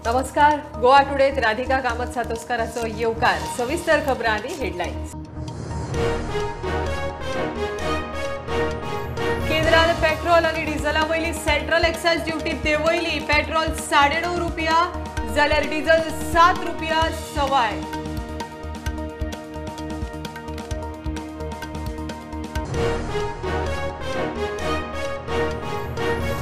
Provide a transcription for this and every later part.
नमस्कार, गोवा टुडेत राधिका कामत सातोस्काराचो येवकार. सविस्तर खबरांनी हेडलायन्स. केंद्रान पेट्रोल आनी डिझला वयली सेंट्रल एक्सायज ड्युटी देंवयली. पेट्रोल 9.5 रुपया जाल्यार डिझल 7 रुपया सवाय.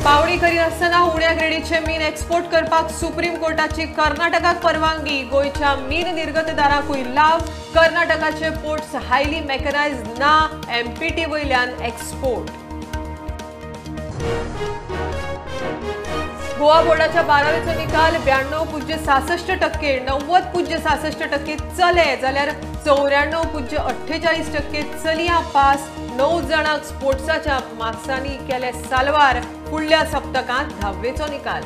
पावणी करिनासतना उण्या ग्रेडीचे मीन एक्सपोर्ट करपाक सुप्रीम कोर्टाची कर्नाटकाक परवानगी. गोंयच्या मीन निर्गतदारांकूय लाव. कर्नाटकाचे पोर्ट्स हायली मेकनायज ना, एमपीटी वयल्यान एक्सपोर्ट. गोवा बोर्डाच्या 12वेचो निकाल 92.66%, 90.66% चले जाल्यार 94.48% चलयां पास. 9 जाणांक स्पोर्ट्साच्या मार्क्सांनी केले साल्वार. फुडल्या सप्तकांत 10वेचो निकाल.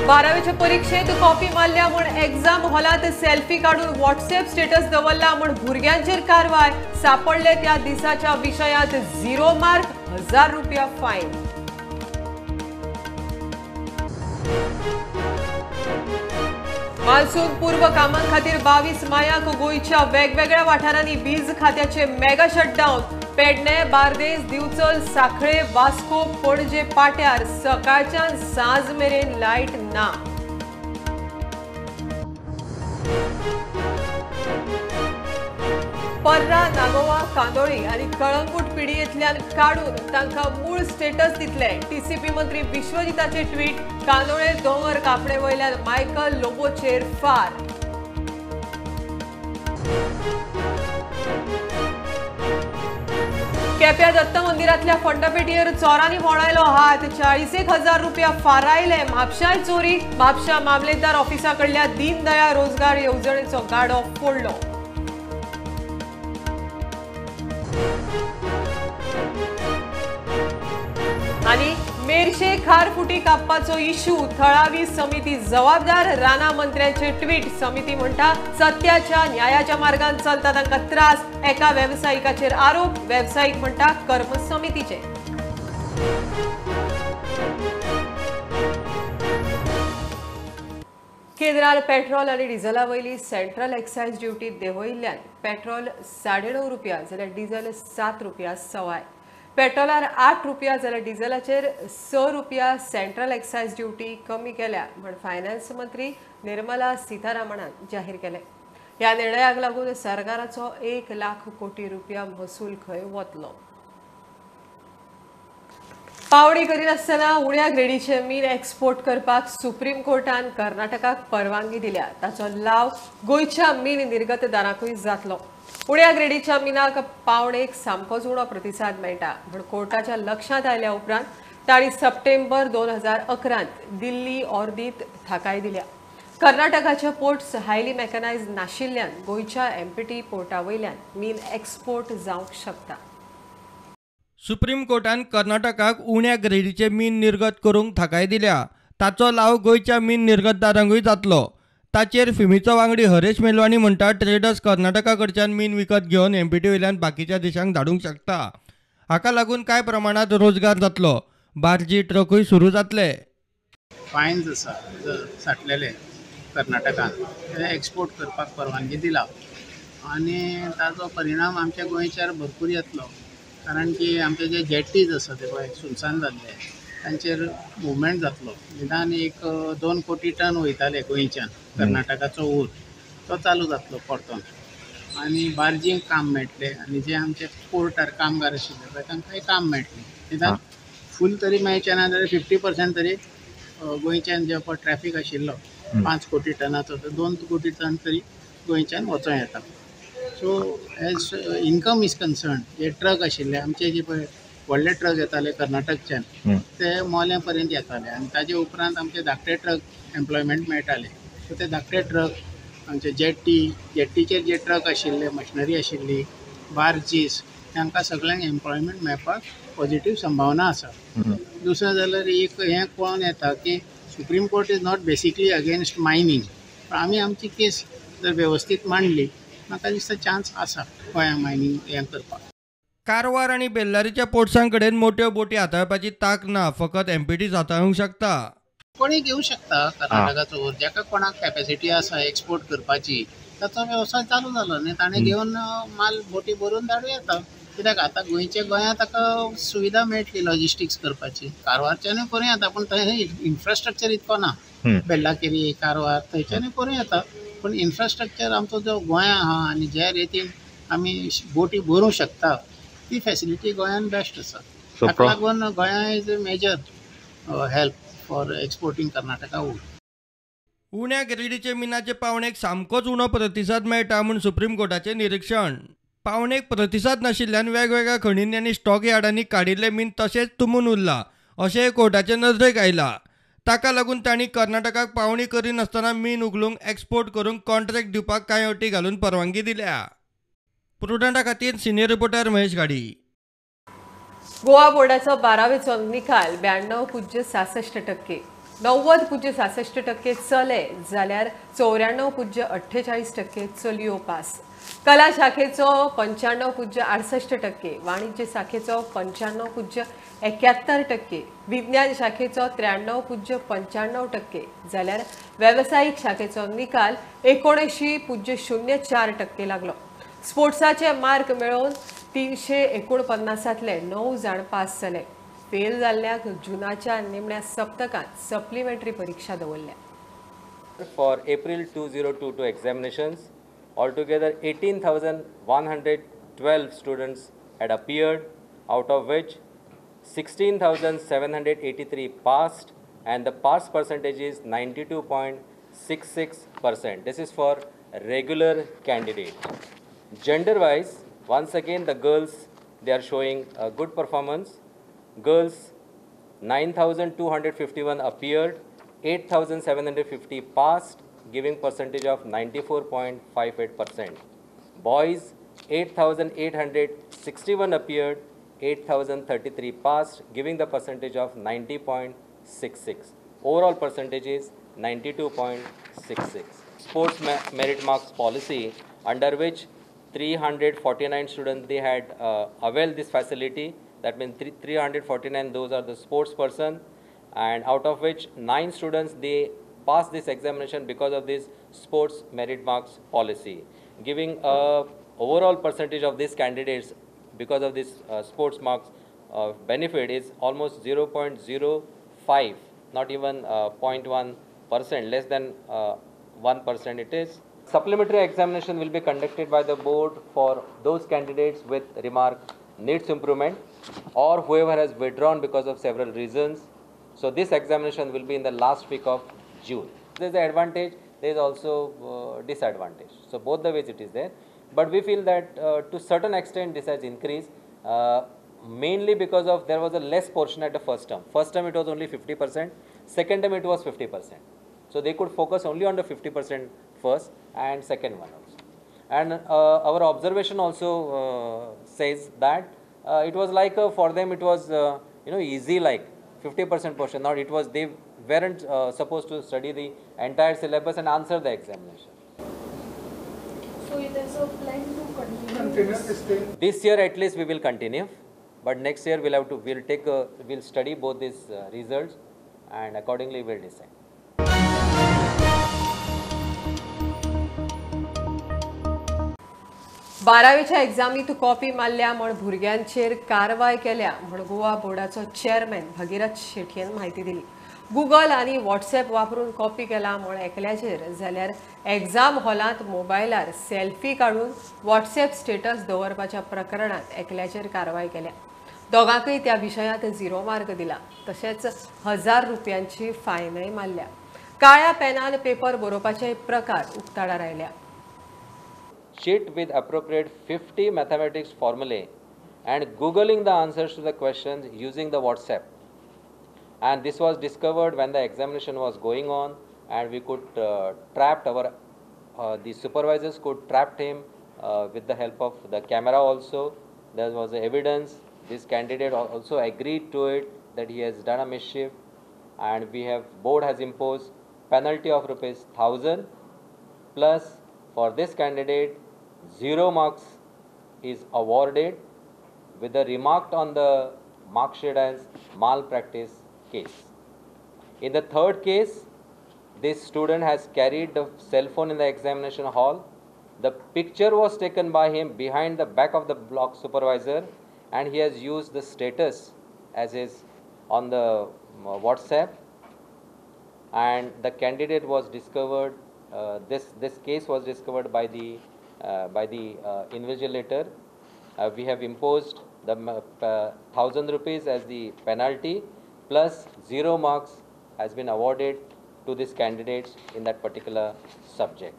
12वेचे परिक्षेत कॉपी मारल्या म्हूण एग्जाम हॉलांत सेल्फी काडून व्हॉट्सएप स्टेटस दवरला म्हूण भुरग्यांचेर कारवाय. सापडले त्या दिसाच्या विशयांत 0 मार्क, 1000 रुपया फायन. मान्सून पूर्व कामां खातीर 22 मायाक गोंयच्या वेगवेगळ्या वाठारांनी वीज खात्याचे मेगा शटडावन. पेडणे, बार्देस, दिवचल, साखळे, वास्को, पणजे पाट्यार सकाळच्यान सांज मेरेन लायट ना. पर्रा, नागोवा, कांदोळी आनी कळंगूट पिडयेंतल्यान काडून तांकां मूळ स्टेटस दितले. टीसीपी मंत्री विश्वजिताचे ट्वीट. कांदोळे दोंगर कापणे वयल्यान मायकल लोबोचेर फार. केप्या दत्त मंदिरांतल्या फंडपेटयेर चोरांनी मोडायलो हात. 41,000 रुपया फारायले. म्हापशाय चोरी. म्हापशा मामलेदार ऑफिसा कडल्या दीनदयाळ रोजगार येवजणेचो गाडो फोडलो. आनी मेरशे खारफुटी कापपाचो इश्यू, थळावी समिती जबाबदार. राना मंत्र्यांचे ट्वीट. समिती म्हणटा सत्याच्या न्यायाच्या मार्गान चलता तांकां त्रास. एका वेवसायिकाचेर आरोप. वेवसायीक म्हणटा कर्म समितीचे. केंद्रान पेट्रोल आनी डिझला वयली सेंट्रल एक्सायज ड्युटी देंवयिल्ल्यान पेट्रोल 9.5 रुपया जाल्यार डिझल 7 रुपया सवाय. पेट्रोलार 8 रुपया जाल्यार डिझलाचेर 6 रुपया सेंट्रल एक्सायज ड्युटी कमी केल्या म्हूण फायनान्स मंत्री निर्मला सीतारामनान जाहीर केलें. ह्या निर्णयाक लागून सरकाराचो 1 लाख कोटी रुपया महसूल खंय वतलो. पावणी करिनासतना उण्या ग्रेडीचे मीन एक्सपोर्ट करपाक सुप्रीम कोर्टान कर्नाटकाक परवानगी दिल्या. ताचो लाव गोंयच्या मीन निर्गतदारांकूय जातलो. उण्या ग्रेडीच्या मिनाक पावणेक सामकोच उणो प्रतिसाद मेळटा म्हूण कोर्टाच्या लक्षांत आयल्या उपरांत तांणी सप्टेंबर 2011 दिल्ली ऑर्दीत थाकाय दिल्या. कर्नाटकाचे पोर्ट्स हायली मेकनायज नाशिल्ल्यान गोंयच्या एमपीटी पोर्टा वयल्यान मीन एक्सपोर्ट जावंक शकता. सुप्रीम कोर्टान कर्नाटकाक उण्या ग्रेडीचे मीन निर्गत करूंक थाकाय दिल्या. ताचो लाव गोंयच्या मीन निर्गतदारांकूय जातलो. ताचेर फिमीचो वांगडी हरेश मेलवाणी म्हणटा ट्रेडर्स कर्नाटका कडच्यान मीन विकत घेवन एमपीटी वयल्यान बाकीच्या देशांक धाडूंक शकता. हाका लागून कांय प्रमाणांत रोजगार जातलो. बार्जी ट्रकूय सुरू जातले. फायन्स आसा साठलेले कर्नाटकान ते एक्सपोर्ट करपाक परवानगी दिला आनी ताचो परिणाम आमच्या गोंयच्यार भरपूर येतलो. कारण की आमचे जे जेटीज आसा ते पळय सुनसान जाल्ले, तांचेर मुवमेंट जातलो. निदान एक 2 कोटी टन वयताले गोंयच्यान कर्नाटकाचो ऊर, तो चालू जातलो परतून आनी बार्जींक काम मेळटलें आनी जे आमचे पोर्टार कामगार आशिल्ले पळय तांकांय काम मेळटलें. निदान फूल तरी मेळचें ना जाल्यार 50% तरी गोंयच्यान जे पळय ट्रॅफीक आशिल्लो 5 कोटी टनाचो, तो 2 कोटी टन तरी गोंयच्यान वचों येता. So as income is concern, J truck आशिल्ले आमचे, जे पळय व्हडले ट्रक येताले कर्नाटकच्यान ते मोल्यां पर्यंत येताले आनी ताजे उपरांत आमचे धाकटे ट्रक एम्प्लॉयमेंट मेळटाले. सो ते धाकटे ट्रक आमचे जेट्टीचेर जे ट्रक आशिल्ले, मशिनरी आशिल्ली, बार्जीस, तांकां सगळ्यांक एम्प्लॉयमेंट मेळपाक पॉझिटीव संभावना आसा. दुसरें जाल्यार एक हें कळोन येता की Supreme Court is not basically against mining, पण आमी आमची केस जर वेवस्थीत मांडली म्हाका दिसता चान्स आसा गोंया मायनींग हें करपाक. कारवार आनी बेल्लारीच्या पोर्ट्सां कडेन मोट्यो बोटी हाताळपाची तांक ना, फकत एमपीटीच हाताळूंक शकता. कोणी घेवं शकता कर्नाटकाचो उर, जाका कोणाक कॅपेसिटी आसा एक्सपोर्ट करपाची ताचो वेवसाय चालू जालो न्ही, ताणें घेवन माल बोटी भरून धाडूं येता. कित्याक आतां गोंयच्या गोंयांत ताका सुविधा मेळटली लॉजिस्टिक्स करपाची. कारवारच्यानूय करूं येता, पूण थंय इन्फ्रास्ट्रक्चर इतको ना. बेल्लाकेरी कारवार थंयच्यानूय करूं येता, पूण इन्फ्रास्ट्रक्चर आमचो जो गोंया आहा आनी ज्या रेतीन आमी बोटी भरूंक शकता ती फॅसिलिटी गोंयान बेस्ट आसा. ताका लागून गोंया is a major help for exporting Karnataka wool. उण्या ग्रेडीचे मिनाचे पावणेक सामकोच उणो प्रतिसाद मेळटा म्हूण सुप्रीम कोर्टाचें निरिक्षण. पावणेक प्रतिसाद नाशिल्ल्यान वेगवेगळ्या खणींनी आनी स्टॉक यार्डांनी काडिल्लें मीन तशेंच तुंबून उरलां अशें कोर्टाचे नदरेक आयलां. ताका लागून तांणी कर्नाटकाक पावणी करिनासतना मीन उगलूंक एक्सपोर्ट करूंक कॉन्ट्रॅक्ट दिवपाक कांय अटी घालून परवानगी दिल्या. प्रुडंटा खातीर सिनियर रिपोर्टर महेश गाडी. गोवा बोर्डाचो 12वेचो निकाल 92.66%, 90.66% चले जाल्यार 94.48% चलयो पास. कला शाखेचो 95.68%, वाणिज्य शाखेचो 95.71%, विज्ञान शाखेचो 93.95% जाल्यार वेवसायीक शाखेचो निकाल 79.04% लागलो. स्पोर्ट्साचे मार्क मेळोवन 349 9 जाण पास जाले. फेल जाल्ल्याक जुनाच्या निमण्या सप्तकांत सप्लिमेंटरी परीक्षा दवरल्या. For April 2022 examinations, altogether 18,112 students had appeared, out of which 16,783 passed and the pass percentage is 92.66%. This is for regular candidate. Gender wise, once again the girls, they are showing a good performance. Girls 9,251 appeared, 8,750 passed, giving percentage of 94.58%. Boys 8,861 appeared, 8,033 passed, giving the percentage of 90.66. Overall percentage is 92.66. Sports merit marks policy, under which 349 students they had availed this facility. That means 349, those are the sports person, and out of which 9 students they passed this examination because of this sports merit marks policy, giving a overall percentage of these candidates because of this sports marks benefit is almost 0.05, not even 0.1%, less than 1% it is. Supplementary examination will be conducted by the board for those candidates with remark needs improvement or whoever has withdrawn because of several reasons. So this examination will be in the last week of June. There is an advantage, there is also disadvantage. So both the ways it is there. But we feel that to certain extent this has increased, mainly because of there was a less portion at the first term. First term it was only 50%, second term it was 50%. So they could focus only on the 50% first and second one also. And our observation also says that it was like for them it was easy, like 50% portion. Not it was, they weren't supposed to study the entire syllabus and answer the examination. So there's a plan to continue this thing? This year at least we will continue, but next year we'll have to, we'll study both these results and accordingly we'll decide. बारावेच्या एग्जामीत copy मारल्या म्हण भुरग्यांचेर कारवाय केल्या म्हण गोवा बोर्डाचो chairman Bhagirath शेटयेन म्हायती दिली. गुगल आनी व्हॉट्सएप वापरून कॉपी केला म्हण एकल्याचेर जाल्यार एग्जाम हॉलांत मोबायलार सेल्फी काडून व्हॉट्सएप स्टेटस दवरपाच्या प्रकरणांत एकल्याचेर कारवाय केल्या. दोगांकय त्या विशयांत 0 मार्क दिला, तशेंच 1000 रुपयांची फायनय मारल्या. काळ्या पेनान पेपर बरोवपाचे प्रकार उक्ताडार आयल्या. Sheet with appropriate 50 mathematics formulae and googling the answers to the questions using the WhatsApp. And this was discovered when the examination was going on, and we could trapped our the supervisors could trap him with the help of the camera also. There was evidence. This candidate also agreed to it that he has done a mischief, and we have board has imposed penalty of rupees 1000 plus for this candidate 0 marks is awarded with a remark on the mark sheet as malpractice case. In the third case, this student has carried the cell phone in the examination hall. The picture was taken by him behind the back of the block supervisor, and he has used the status as his on the WhatsApp, and the candidate was discovered. This case was discovered by the invigilator. We have imposed the 1,000 rupees as the penalty, plus 0 marks has been awarded to these candidates in that particular subject.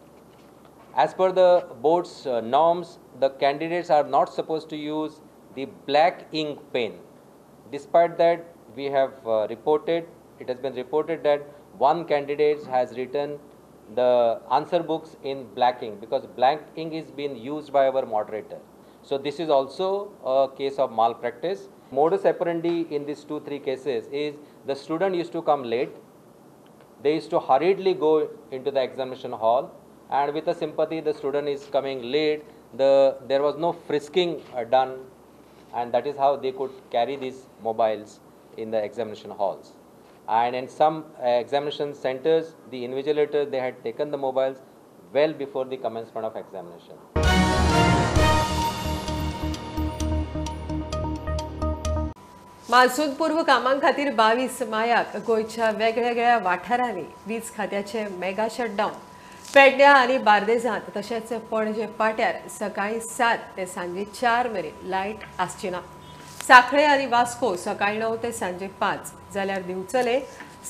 As per the board's norms, the candidates are not supposed to use the black ink pen. Despite that, we have reported, it has been reported that one candidate has written the answer books in black ink, because black ink is being used by our moderator. So this is also a case of malpractice. Modus operandi in these 2-3 cases is the student used to come late, they used to hurriedly go into the examination hall, and with a sympathy the student is coming late, there was no frisking done, and that is how they could carry these mobiles in the examination halls. And in some examination centers, the invigilator, they had taken the mobiles well before the commencement of examination. Monsoon पूर्व कामां खातीर 22 मायाक गोंयच्या वेगवेगळ्या वाठारांनी वीज खात्याचे mega shutdown. पेडण्या आनी बार्देजांत तशेंच पणजे पाट्यार सकाळीं 7 ते सांजे 4 मेरेन लायट आसची ना. सांखळे आनी वास्को सकाळीं 9 ते सांजे 5 जाल्यार दिवचले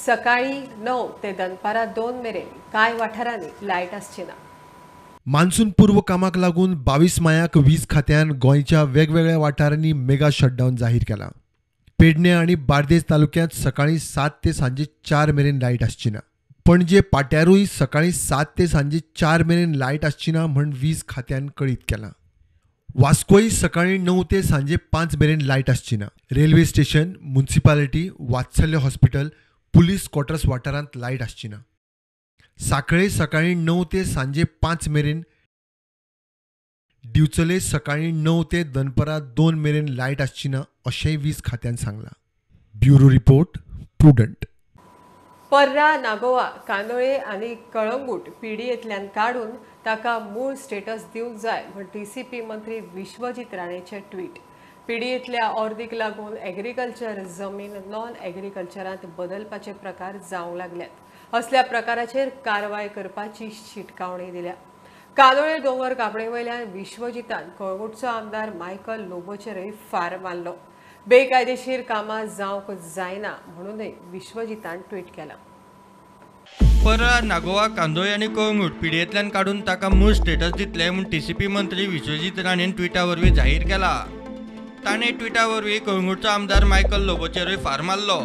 सकाळीं 9 ते दनपारां 2 मेरेन कांय वाठारांनी लायट आसची ना. मान्सून पूर्व कामाक लागून 22 मायाक वीज खात्यान गोंयच्या वेगवेगळ्या वाठारांनी मेगा शटडावन जाहीर केला. पेडणे आनी बार्देज तालुक्यांत सकाळीं 7 ते सांजे 4 मेरेन लायट आसची ना. पणजे पाट्यारूय सकाळीं 7 ते सांजे 4 मेरेन लायट आसची ना म्हण वीज खात्यान कळीत केलां. वास्कोय सकाळीं 9 ते सांजे 5 मेरेन लायट आसची ना. Railway station, municipality, Vatsalya hospital, police quarters वाठारांत लायट आसची ना. सांखळे सकाळीं 9 ते सांजे 5 मेरेन, दिवचले सकाळीं 9 ते दनपरां 2 मेरेन लायट आसची ना अशेंय वीज खात्यान सांगलां. Bureau report, Prudent. पर्रा, नागोवा, कांदोळे आनी कळंगूट पीडीएंतल्यान काडून ताका मूळ स्टेटस दिवंक जाय म्हण टीसीपी मंत्री विश्वजीत राणेचे ट्वीट. पीडीएंतल्या ऑर्दीक लागून एग्रीकल्चर जमीन नॉन एग्रीकल्चरांत बदलपाचे प्रकार जावंक लागल्यात. असल्या प्रकाराचेर कारवाय करपाची शिटकावणी दिल्या. कांदोळे दोंगर कापणे वयल्यान विश्वजितान कळंगूटचो आमदार मायकल लोबोचेरय फार मारलो. बेकायदेशीर कामां जावंक जायना म्हणूनय विश्वजितान ट्वीट केला. पर्रा, नागोवा, कांदोळे आनी कळंगूट पीडीएंतल्यान काडून ताका मूळ स्टेटस दितले म्हूण टीसीपी मंत्री विश्वजीत राणेन ट्विटा वरवीं जाहीर केला. ताणें ट्विटा वरवीं कळंगूटचो आमदार मायकल लोबोचेरूय फार मारलो.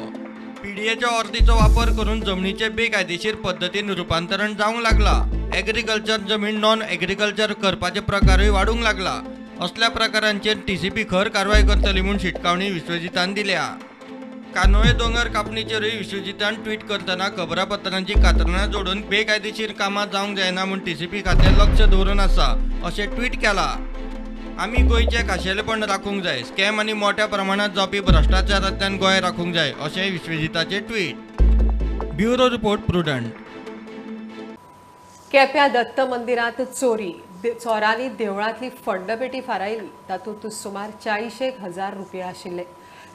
पीडीएच्या ऑर्दीचो वापर करून जमनीचे बेकायदेशीर पद्दतीन रुपांतरण जावंक लागला. एग्रीकल्चर जमीन नॉन एग्रीकल्चर करपाचे प्रकारूय वाडूंक लागला. असल्या प्रकारांचेर टीसीपी खर कारवाय करतली म्हूण शिटकावणी विश्वजितान दिल्या. कांदोळे दोंगर कापणीचेरूय विश्वजितान ट्वीट करतना खबरापत्रांची कात्रणां जोडून बेकायदेशीर कामां जावंक जायना म्हूण टीसीपी खातें लक्ष दवरून आसा अशें ट्वीट केलां. आमी गोंयचें खाशेलेपण राखूंक जाय, स्कॅम आनी मोठ्या प्रमाणांत जावपी भ्रश्टाचारांतल्यान गोंय राखूंक जाय अशें विश्वजिताचें ट्वीट. Bureau report, Prudent. केप्यां दत्त मंदिरांत चोरी. चोरांनी देवळांतली फंडपेटी फारायली. तातूंत सुमार 40,000 रुपया आशिल्ले.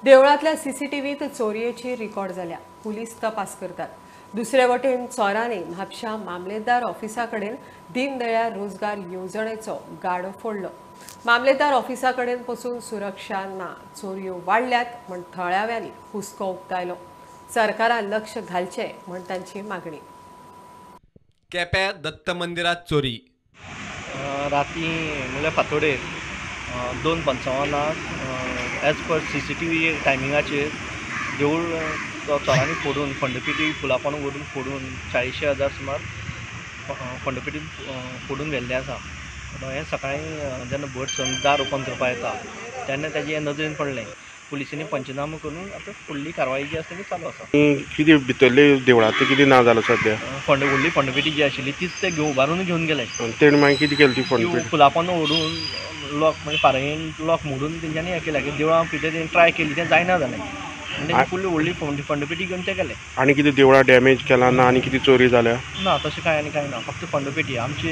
देवळांतल्या सीसीटीव्हीत चोरयेची रिकॉर्ड जाल्या. पुलीस तपास करतात. दुसरे वटेन चोरांनी म्हापशा मामलेदार ऑफिसा कडेन दीनदयाळ रोजगार येवजणेचो गाडो फोडलो. मामलेदार ऑफिसा कडेन पसून सुरक्षा ना. चोरयो वाडल्यात म्हण थळाव्यांनी हुस्को उक्तायलो. सरकारान लक्ष घालचें म्हण तांची मागणी. केप्यां दत्त मंदिरात चोरी. राती म्हणल्यार फांतोडेर 2:55 एज पर CCTV टायमिंगाचेर देवूळ चोरांनी फोडून फंडपेटी फुलां व्हरून फोडून 40,000 सुमार फंडपेटी फोडून व्हेल्लें आसा. हें सकाळीं जेन्ना भट संघ दार ओपन करपाक येता तेन्ना ताजे नदरेन पडलें. पुलिसांनी पंचनामो करून आतां फुडली कारवाय जी आसा ती चालू आसा. कितें भितरले देवळांतलें कितें ना जालां सद्या? फंड व्हडली फंडपेटी जी आशिल्ली तीच ते घेवन उबारून घेवन गेले. तेणी मागीर कितें केलें ती फंडपेटी? फुलां पानां ओडून लॉक म्हणजे फारायेन लॉक मोडून तेंच्यांनी हें केलें की देवळां कितें तेणी ट्राय केली तें जायना जालें आनी फुल्ल व्हडली फंडपेटी घेवन ते गेले. आनी कितें देवळां डॅमेज केला ना आनी कितें चोरी जाल्या ना? तशें कांय आनी कांय ना, फक्त फंडपेटी आमची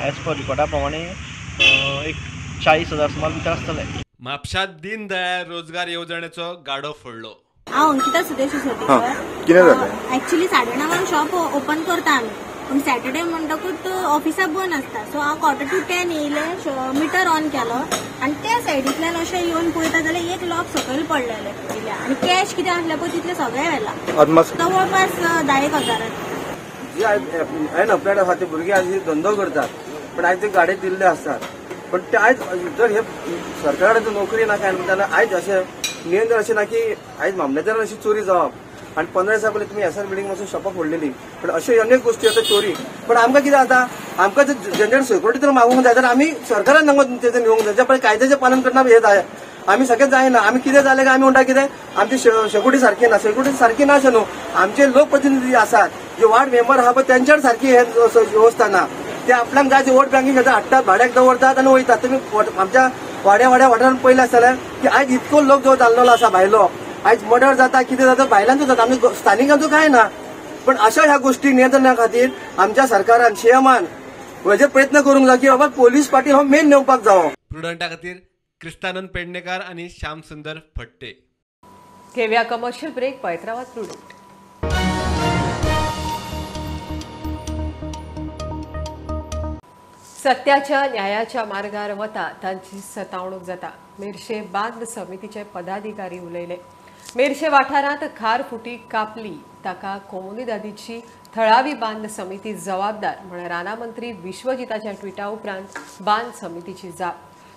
एज पर रिकॉर्डा प्रमाणे एक 40,000 सुमार भितर आसतले. म्हापशांत दीनदयाळ रोजगार येवजणेचो गाडो फोडलो. हांव अंकिता सुदेश शिसोटीकर. कितें जालें? एक्चुअली 9:30 शॉप ओपन करता आमी, पूण सॅटर्डे म्हणटकूच ऑफिसा बंद आसता. सो हांव 9:45 येयलें, मिटर ऑन केलो आनी त्या सायडींतल्यान अशें येवन पळयता जाल्यार एक लॉक सकयल पडलेलें आनी कॅश कितें आसलें पळय तितलें सगळें व्हेलां, जवळपास 10,000 एक. जी अनएम्प्लॉयड आसा ते भुरगे आयज धंदो करतात, पण आयज ते गाडये दिल्ले आसतात, पण ते आयज जर हे सरकारान नोकरी ना काय जाल्यार आयज अशें नियंत्रण अशें ना की आयज मामलेदारान अशी चोरी जावप. आनी 15 दिसां पयलीं तुमी एस आर बिल्डींग वचून शॉपां फोडलेली, पण अश्यो अनेक गोश्टी आतां चोरी. पण आमकां कितें जाता, आमकां जर जनरल सेक्युरिटी जर मागूंक जाय जाल्यार आमी सरकारान तेजें नेवंक जाय, पण कायद्याचें पालन करना हें जाय. आमी सगळें जायना, आमी कितें जालें काय आमी म्हणटा कितें आमची सेक्युरिटी सारकी ना. सेक्युरिटी सारकी ना अशें न्हू, आमचे लोकप्रतिनिधी आसात जे वार्ड मेंबर आहा पळय तेंच्यार सारकी हे वेवस्था ना. ते आपल्याक जाय ते वोट बँकिंग घेतात, हाडटात, भाड्याक दवरतात आनी वयतात. तुमी आमच्या वाड्या वाड्या वाठारान पयलें आसतलें की आयज इतको लोक जो जाल्लो आसा भायलो, आयज मर्डर जाता, कितें जाता भायल्यांचो जाता, आमी स्थानिकांचो कांय ना. पण अशा ह्या गोष्टी नियंत्रणा खातीर आमच्या सरकारान सीएमान हेजेर प्रयत्न करूंक जाय की बाबा पोलीस पाटील हो मेन नेमपाक जावो. प्रुडंटा खातीर क्रिस्तानंद पेडणेकार आनी श्यामसुंदर फट्टे. घेवया कमर्शियल ब्रेक, पळयत रावात प्रुडंट. सत्याच्या न्यायाच्या मार्गार वता तांची सतावणूक जाता. मेरशे बांद समितीचे पदाधिकारी उलयले. मेरशे वाठारांत खार फुटी कापली ताका कोमुनिदादीची थळावी बांद समिती जबाबदार म्हण रानामंत्री विश्वजिताच्या ट्विटा उपरांत बांद समितीची जाप.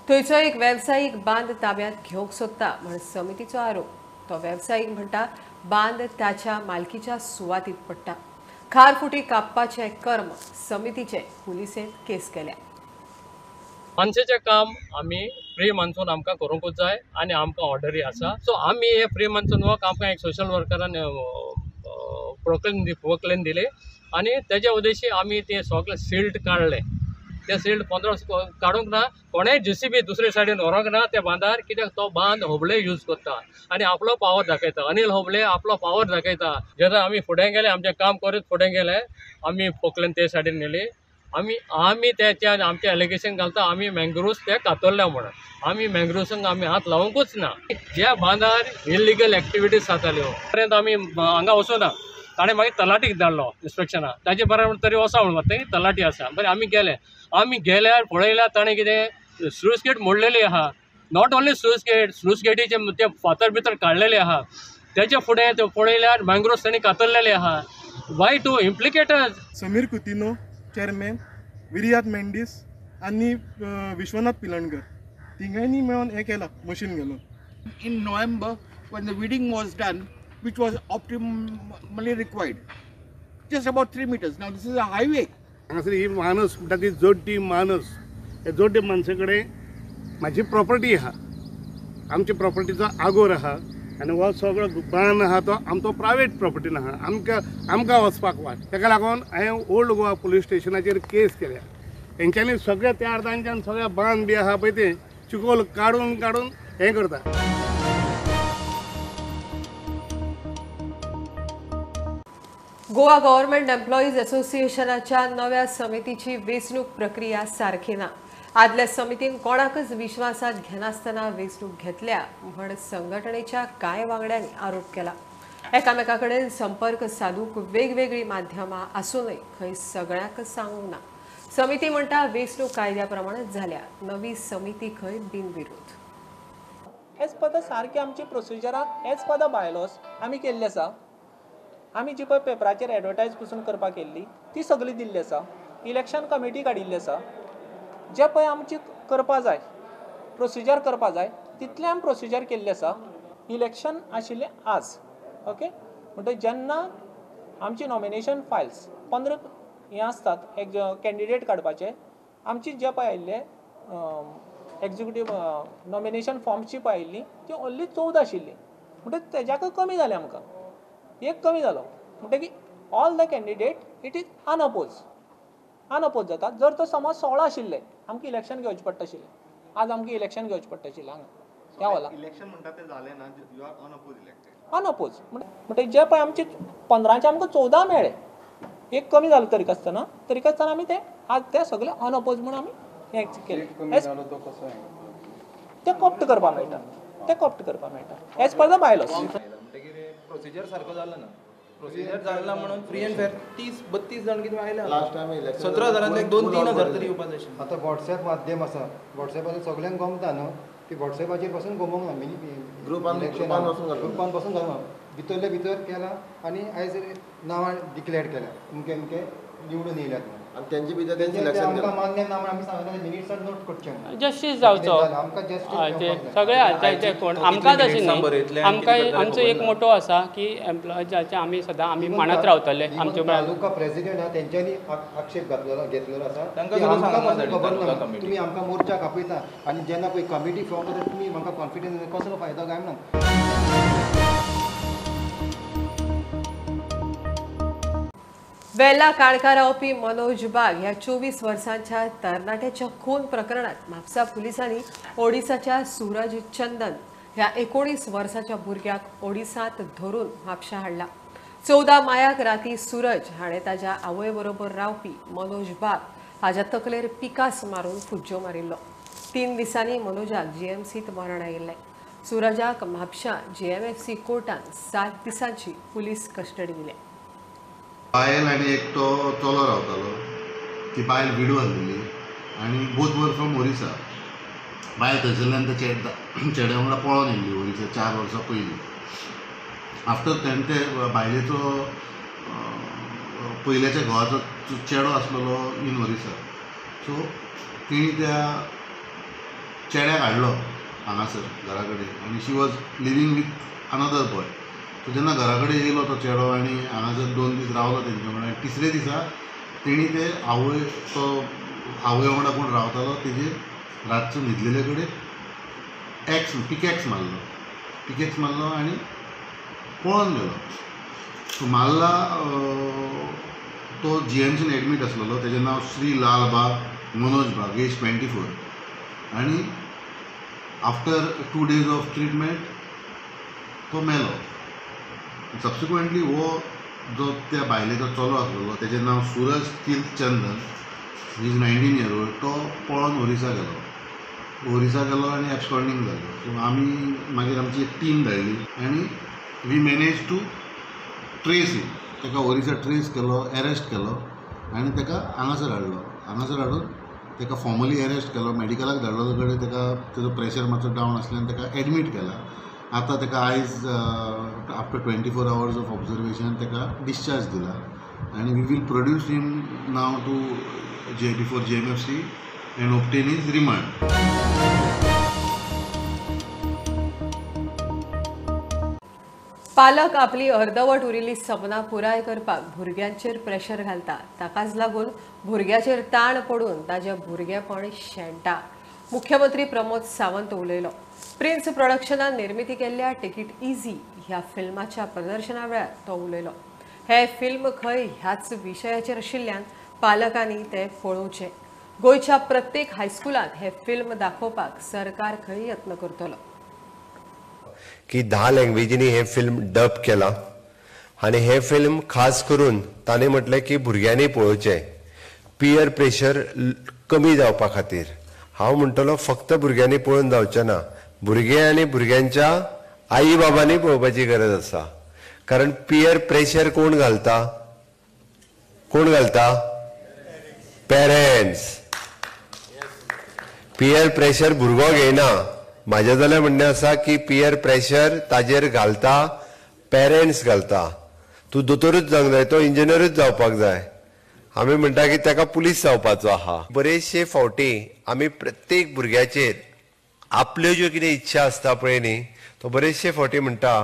थंयचो एक वेवसायीक बांद ताब्यांत घेवंक सोदता म्हण समितीचो आरोप. तो वेवसायीक म्हणटा बांद ताच्या मालकीच्या सुवातीत पडटा. खारफुटी कापपाचे कर्म समितीचे पुलिसेंत केस केल्या. मानसेचें काम आमी प्री मान्सून आमकां करूंकूच जाय आनी आमकां ऑर्डरी आसा. सो आमी हे प्री मान्सून वर्क आमकां एक सोशल वर्करान प्रोक्लेन दिले आनी तेज्या उद्देशी आमी ते सगळे सिल्ट काडले. ते सिल्ट 15 काडूंक ना, कोणेय जेसीबी दुसरे सायडीन व्हरूंक ना त्या बांदार, कित्याक तो बांद होबळे यूज करता आनी आपलो पावर दाखयता. अनिल होबळे आपलो पावर दाखयता. जेन्ना आमी फुडें गेले, आमचें काम करीत फुडें गेले, आमी पोकलेन ते सायडीन नेली. आमी आमी तेच्या आमचें एलिगेशन घालता आमी मँग्रोव्स ते कातरल्या म्हणून. आमी मँग्रोव्सांक आमी हात लावंकूच ना. ज्या बांदार इल्लिगल एक्टिविटीज जाताल्यो पर्यंत आमी हांगा वचूना. ताणें मागीर तलाटीक धाडलो इन्स्पेक्शनाक, ताजे बरें तरी वचा म्हणून थंय तलाटी आसा. बरें आमी गेले, आमी गेल्यार पळयल्यार ताणें कितें स्लूस गेट मोडलेली आहा. Not only sluice gate, sluice गेटीचे ते फातर भितर काडलेले आहा. तेच्या फुडें ते पळयल्यार मँग्रोव्स ताणें कातरलेले आहा. Why to implicate Sameer Coutinho chairman, Viriato Mendes आनी विश्वनाथ पिलणकर तिगांनी मेळून हें केलां मशीन घालून. In November when the weeding was done, which was optimally required, just about 3 meters. Now this is a highway. हांगासर ही मानस म्हणटा ती जोड्डी मानस, ह्या जोड्डी मानसा कडेन म्हाजी प्रॉपर्टी आहा, आमच्या प्रॉपर्टीचो आगोर आहा आनी हो सगळो बांद आहा तो आमचो प्रायवेट प्रॉपर्टीन आहा. आमकां आमकां वचपाक वाट, ताका लागून हांवें ओल्ड गोवा पुलीस स्टेशनाचेर केस केल्या. हेंच्यांनी सगळ्या त्या अर्दांच्यान सगळ्या बांद बी आहा पळय ते चिकोल काडून काडून हें करता. गोवा गव्हर्नमेंट एम्प्लॉईज असोसिएशनाच्या नव्या समितीची वेंचणूक प्रक्रिया सारखी ना. आदल्या समितीन कोणाकच विश्वासात घेनासतना वेंचणूक घेतल्या म्हण संघटनेच्या कांय वांगड्यांनी आरोप केला. एकामेका कडेन संपर्क सादूंक वेगवेगळीं माध्यमां आसूनय खंय सगळ्यांकच सांगूंक ना. समिती म्हणटा वेंचणूक कायद्या प्रमाणेच जाल्या, नवी समिती खंय बिनविरोध. एज पर the सारकी आमची प्रोसिजरां एज पर the bylaws आमी केल्ली आसा. आमी जी पळय पेपराचेर एडवर्टायज पसून करपाक केल्ली ती सगळी दिल्ली आसा. इलेक्शन कमिटी काडिल्ली आसा. जे पळय आमची करपा जाय प्रोसिजर करपा जाय तितलें आमी प्रोसिजर केल्लें आसा. इलेक्शन आशिल्लें आज, ओके, म्हणटकीर जेन्ना आमची नॉमिनेशन फायल्स 15 हें आसतात एक कॅन्डिडेट काडपाचे, आमची जे पळय आयिल्ले एक्जिक्युटीव नॉमिनेशन फॉर्म्स जी पळय आयिल्ली ती ओन्ली 14 आशिल्ली, म्हणटकीर तेज्याकय कमी जालें आमकां, एक कमी जालो. म्हणटकीर all the candidate it is unopposed, unopposed जाता. जर तो समज 16 आशिल्ले आमकां इलेक्शन घेवचें पडटा आशिल्लें. आज आमकां इलेक्शन घेवचें पडटा आशिल्लें हांगा ह्या हॉलाक. इलेक्शन म्हणटा तें जालें ना, you are unopposed elected. Unopposed म्हणटकीर जे पळय आमचे 15चे आमकां 14 मेळ्ळे, एक कमी जालो तरी आसतना आमी ते आज ते सगळे अनअपोज म्हूण आमी हें केलें. ते कॉप्ट करपाक मेळटा, ते कॉप्ट करपाक मेळटा as per the bylaws. Procedure सारको जालो ना, प्रोसिजर जालो ना म्हणून फ्री अँड फेअर 30-32 जाण कितें आयले. लास्ट टायम इलेक्शन 17,000 2-3 हजार तरी येवपा जाय आशिल्लें. आतां वॉट्सएप माध्यम आसा, वॉट्सएपाचेर सगल्यांक गमता न्हू, ती वॉट्सएपाचेर पासून गमोवंक ना, ग्रुपान पासून घालूंक ना, भितरले भितर केला आनी आयज नांवां डिक्लेअर केल्या अमके अमके निवडून येयल्यात म्हणून. आनी तेंचे भितर तेंचें सिलेक्शन आमकां मान्य ना म्हूण आमी सांगलें मिनिट्सान नोट करचें, जस्टीस जावचो आमकां जस्टीस सगळे कोण आमकांच अशें न्ही, आमकां आमचो एक मोटो आसा की एम्प्लॉयजाचे आमी सदां आमी मानत रावतले. आमचे तालुका प्रेसिडेंट आहा तेंच्यांनी आक्षेप घातलेलो घेतलेलो आसा, आमकां खबर ना तुमी आमकां मोर्चाक आपयता आनी जेन्ना पळय कमिटी फॉर्म करता तुमी म्हाका कॉन्फिडन्स कसलो फायदो काय ना. वेला काणका रावपी मनोज बाग ह्या 24 वर्सांच्या तरणाट्याच्या खून प्रकरणात म्हापसा पुलिसांनी ओडिसाच्या सूरज चंदन ह्या 19 वर्सांच्या भुरग्याक ओडिसांत धरून म्हापशा हाडला. 14 मायाक राती सूरज हाणें ताज्या आवय बरोबर रावपी मनोज बाग हाज्या तकलेर पिकास मारून फुज्जो मारिल्लो. 3 दिसांनी मनोजाक जीएमसीत मरण आयिल्लें. सूरजाक म्हापशा जीएमएफसी कोर्टान 7 दिसांची पुलीस कस्टडी दिल्या. बायल आनी एक तो चलो रावतालो, ती बायल विडो आसलेली आनी बोथ वर फ्रॉम ओरिसा. बायल थंयसरल्यान त्या चेड्या वांगडा पळोवन येयल्ली ओरिसा 4 वर्सां पयलीं. आफ्टर तेणें ते बायलेचो पयल्याच्या घोवाचो चेडो आसलेलो इन ओरिसा, सो तिणी त्या चेड्याक हाडलो हांगासर घरा कडेन आनी she was living with another boy. So जेन्ना घरा कडेन येयलो तो चेडो आनी हांगासर 2 दीस रावलो तेंच्या वांगडा आनी तिसरे दिसा तेणी ते आवय तो आवय वांगडा कोण रावतालो तेजेर रातचो न्हिदलेले कडेन एक्स पिकॅक्स मारलो, पिकॅक्स मारलो आनी पळोन गेलो. सो मारला तो जीएमसीन एडमीट आसलेलो, तेजें नांव श्री लाल बाग मनोज बाग, एज 24 आनी आफ्टर 2 डेज ऑफ ट्रिटमेंट तो मेलो. सबसिक्वंटली हो जो त्या बायलेचो चलो आसलेलो तेजें नांव Suraj Tirth Chandan, he is 19 year old, तो पळोवन ओरिसा गेलो, ओरिसा गेलो आनी एब्सकॉन्डिंग जालो. सो आमी मागीर आमची एक टीम धाडली आनी we manage to trace him. ताका ओरिसा ट्रेस केलो, एरेस्ट केलो आनी ताका हांगासर हाडलो. हांगासर हाडून ताका फॉर्मली एरेस्ट केलो, मॅडिकलाक धाडलो कडेन ताका ताजो प्रेशर मातसो डावन आसल्यान ताका एडमीट केला. आतां ताका आयज आफ्टर 24 आवर्स ऑफ ऑब्जर्वेशन ताका डिस्चार्ज दिला आनी we will produce him now to J before JMFC and obtain his remand. पालक आपली अर्दवट उरिल्ली सपनां पुराय करपाक भुरग्यांचेर प्रेशर घालता, ताकाच लागून भुरग्याचेर ताण पडून ताजें भुरगेपण शेणटा. मुख्यमंत्री प्रमोद सावंत उलयलो. प्रिन्स प्रोडक्शनान निर्मिती केल्ल्या टेक it easy ह्या फिल्माच्या प्रदर्शना वेळार तो उलयलो. हे फिल्म खंय ह्याच विशयाचेर आशिल्ल्यान पालकांनी ते पळोवचें. गोंयच्या प्रत्येक हायस्कुलांत हे फिल्म दाखोवपाक सरकार खंय यत्न करतलो. की 10 लँग्वेजींनी हे फिल्म डब केला आनी हे फिल्म खास करून ताणें म्हटलें की भुरग्यांनी पळोवचें, पियर प्रेशर कमी जावपा खातीर. हांव म्हणटलो फक्त भुरग्यांनी पळोवन जावचें ना, भुरगे आनी भुरग्यांच्या आई बाबांनी पळोवपाची गरज आसा. कारण पियर प्रेशर कोण घालता? कोण घालता? पेरेंट्स. पियर प्रेशर भुरगो घेयना. म्हाजें जाल्यार म्हणणें आसा की पियर प्रेशर ताजेर घालता पेरेंट्स घालता. तूं दोतोरूच जावंक जाय, तो इंजिनियरूच जावपाक जाय, आमी म्हणटा की ताका पुलीस जावपाचो आहा. बरेचशे फावटी आमी प्रत्येक भुरग्याचेर आपल्यो ज्यो कितें इच्छा आसता पळय न्ही, तो बरेचशे फावटी म्हणटा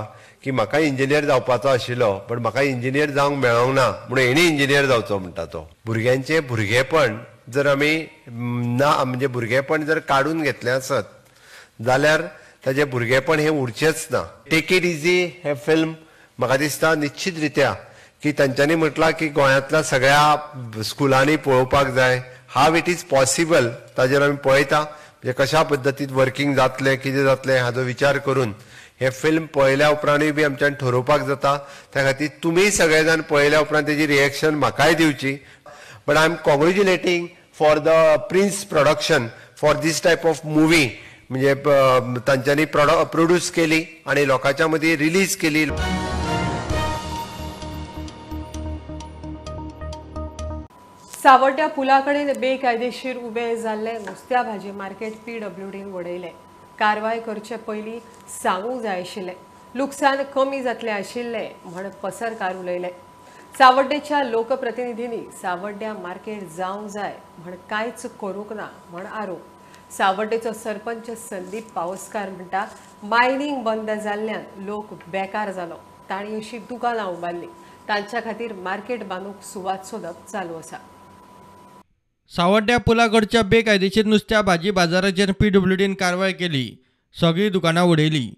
की म्हाका इंजिनियर जावपाचो आशिल्लो पण म्हाका इंजिनियर जावंक मेळोंक ना म्हणून हेणी इंजिनियर जावचो म्हणटा तो. भुरग्यांचें भुरगेपण जर आमी ना म्हणजे भुरगेपण जर काडून घेतलें आसत जाल्यार ताजें भुरगेपण हें उरचेंच ना. टेक it easy हें फिल्म म्हाका दिसता निश्चित रित्या की तांच्यांनी म्हटलां की गोंयांतल्या सगळ्या स्कुलांनी पळोवपाक जाय. हाव it is possible ताजेर आमी पळयता, म्हणजे कशा पद्दतीन वर्किंग जातलें, कितें जातलें हाजो विचार करून हें फिल्म पळयल्या उपरांतूय बी आमच्यान ठरोवपाक जाता. त्या खातीर तुमी सगळे जाण पळयल्या उपरांत तेजी रिएक्शन म्हाकाय दिवची. But I am congratulating for the Prince production for this type of movie, म्हणजे तांच्यांनी प्रोड्यूस केली आनी लोकांच्या मदीं रिलीज केली. सावड्ड्या पुला कडेन बेकायदेशीर उबे जाल्ले नुस्त्या भाजी मार्केट पीडब्ल्यूडीन वडयलें. कारवाय करचे पयलीं सांगूंक जाय आशिल्लें, लुकसाण कमी जातलें आशिल्लें म्हण पसरकार उलयले. सावड्डेच्या लोकप्रतिनिधींनी सावड्ड्या मार्केट जावंक जाय म्हण कांयच करूंक ना म्हण आरोप. सावड्डेचो सरपंच संदीप पावसकार म्हणटा, मायनींग बंद जाल्ल्यान लोक बेकार जालो, तांणी अशी दुकानां उबारलीं, तांच्या खातीर मार्केट बांदूंक सुवात सोदप चालू आसा. सावड्ड्या पुलाकडच्या बेकायदेशीर नुस्त्या भाजी बाजाराचेर पीडब्ल्यूडीन कारवाय केली, सगळीं दुकानां उडयली.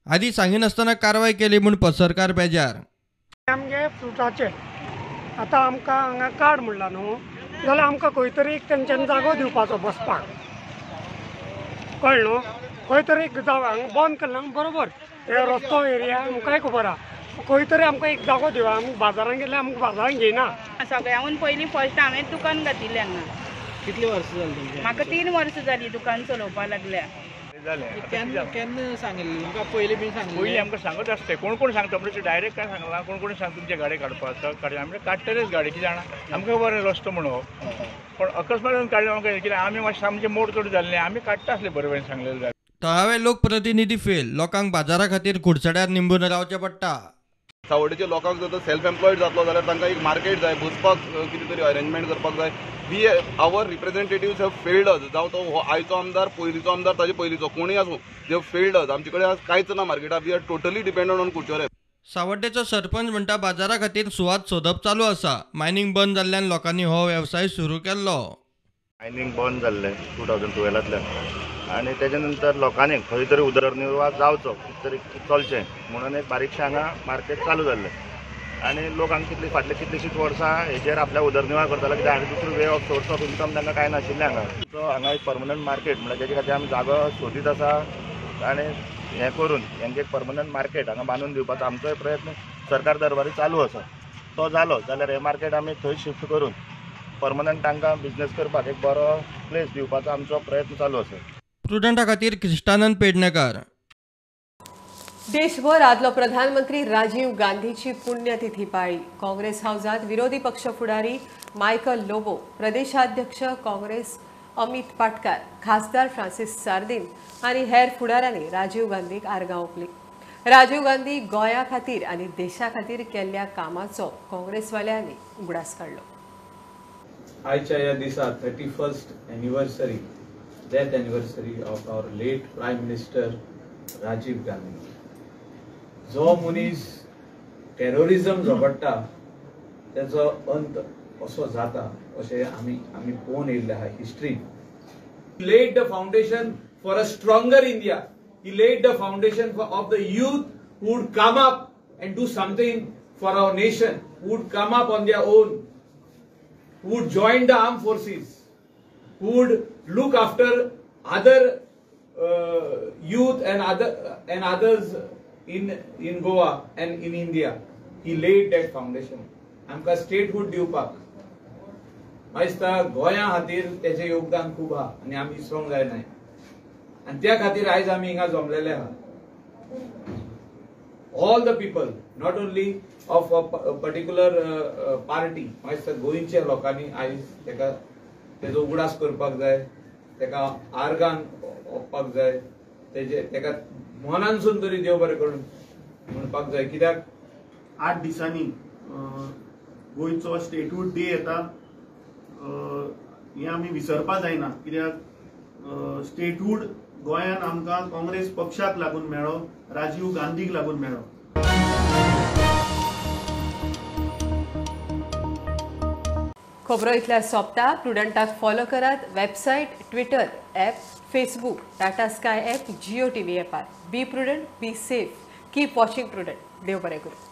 आदी सांगिनासतना कारवाय केली म्हूण पसरकार बेजार. आमगे फ्रुटाचे आतां आमकां हांगा कार्ड म्हणला न्हू, जाल्यार आमकां खंय तरी एक तेंच्यांनी जागो दिवपाचो बसपाक, कळ्ळें न्हू? खंय तरी एक जागो हांगा बंद केला बरोबर, हे रस्तो एरिया आमकांय खबर आहा, खंय तरी आमकां एक जागो दिवया. आमी बाजारान गेल्यार आमकां बाजारान घेयना. सगळ्याहून पयलीं फर्स्ट हांवें दुकान घातिल्लें हांगा. कितली वर्सां जालीं तुमचें? म्हाका 3 वर्सां जालीं दुकान चलोवपाक लागल्या. केन्ना केन्ना सांगिल्लें तुमकां? पयलीं बीन सांगिल्लें? पयलीं आमकां सांगत आसता, कोण कोण सांगता म्हणजे डायरेक्ट काय सांगला, कोण कोण सांग तुमचे गाडी काडपा आसा, काडटा आमी काडटलेच गाडी, कितें जाणा आमकां बरें रस्तो म्हणून, पण अकस्मात काडले आमकां कितें आमी मातशें आमचें मोड चड जाल्लें, आमी काडटा आसले बरें बरें सांगलें जाल्यार. थळावे लोकप्रतिनिधी फेल, लोकांक बाजारा खातीर कुडचड्यार निंबून रावचें पडटा. सावड्डेच्या लोकांक जर सेल्फ एम्प्लॉयड जातलो जाल्यार तांकां एक मार्केट जाय, बसपाक कितें तरी अरेंजमेंट करपाक जाय. We our representatives have failed us, जावं तो हो आयचो आमदार, पयलींचो आमदार, ताजे पयलींचो कोणूय आसूं, they have failed us. आमचे कडेन आज कांयच ना मार्केटाक, we are totally dependent on Curchorem. सावड्डेचो sarpanch म्हणटा बाजारा खातीर सुवात सोदप चालू आसा. मायनींग बंद जाल्ल्यान लोकांनी हो वेवसाय सुरू केल्लो. मायनींग बंद जाल्लें 2012 आनी तेच्या नंतर लोकांनी खंय तरी उदरनिर्वाह जावचो, कितें तरी चलचें म्हणून एक बारीकशें हांगा मार्केट चालू जाल्लें आनी लोक हांगा कितली फाटली कितलीशींच वर्सां हेजेर आपल्या उदरनिर्वाह करताले, कित्याक आनी दुसरो way of source of income तांकां कांय नाशिल्लें हांगा. सो हांगा एक परमनंट मार्केट म्हणल्यार तेजे खातीर आमी जागो सोदीत आसा आनी हें करून हेंकां एक परमनंट मार्केट हांगा बांदून दिवपाचो आमचोय प्रयत्न सरकार दरबारी चालू आसा. तो जालो जाल्यार हें मार्केट आमी थंय शिफ्ट करून परमनंट तांकां बिजनेस करपाक एक बरो प्लेस दिवपाचो आमचो प्रयत्न चालू आसा. प्रुडंटा खातीर क्रिस्टानंद पेडणेकर. देशभर आदलो प्रधानमंत्री राजीव गांधीची पुण्यतिथी पाळी. काँग्रेस हावजात विरोधी पक्ष फुडारी मायकल लोबो, प्रदेशाध्यक्ष काँग्रेस अमित पाटकार, खासदार फ्रांसिस सार्दिन आनी हेर फुडाऱ्यांनी राजीव गांधीक आर्गां ओंपली. राजीव गांधी गोंया खातीर आनी देशा खातीर केल्ल्या कामाचो काँग्रेसवाल्यांनी उगडास काडलो. आयच्या ह्या दिसा 31st anniversary, death anniversary of our late Prime Minister Rajiv Gandhi. जो मनीस टेररिझम झगडटा तेचो अंत असो जाता अशें आमी आमी पळोवन येयल्ले आहा हिस्ट्रीन. Laid the foundation for a stronger India. He laid the foundation of the youth who would come up and do something for our nation, who would come up on their own, who would join the armed forces, who would look after other youth and others in Goa and in India. He laid that foundation. आमकां statehood दिवपाक म्हाका दिसता गोंया खातीर तेचें योगदान खूब आहा आनी आमी विसरोंक जायना आनी त्या खातीर आयज आमी हिंगा जमलेले आहा. All the people, not only of a particular party, म्हाका दिसता गोंयच्या लोकांनी आयज तेका तेजो उगडास करपाक जाय, तेका आर्गान ओंपपाक जाय, तेजे तेका मनानसून तरी देव बरें करून म्हणपाक जाय. कित्याक 8 दिसांनी गोंयचो स्टेटहूड डे येता, हें आमी विसरपा जायना, कित्याक स्टेटहूड गोंयान आमकां काँग्रेस पक्षाक लागून मेळ्ळो, राजीव गांधीक लागून मेळ्ळो. खबरो इतल्या सोंपता. प्रुडंटाक फॉलो करात website, Twitter, app, Facebook, Tata Sky app, Jio TV ॲपार. Be prudent, be safe, keep watching Prudent. देव बरें करूं.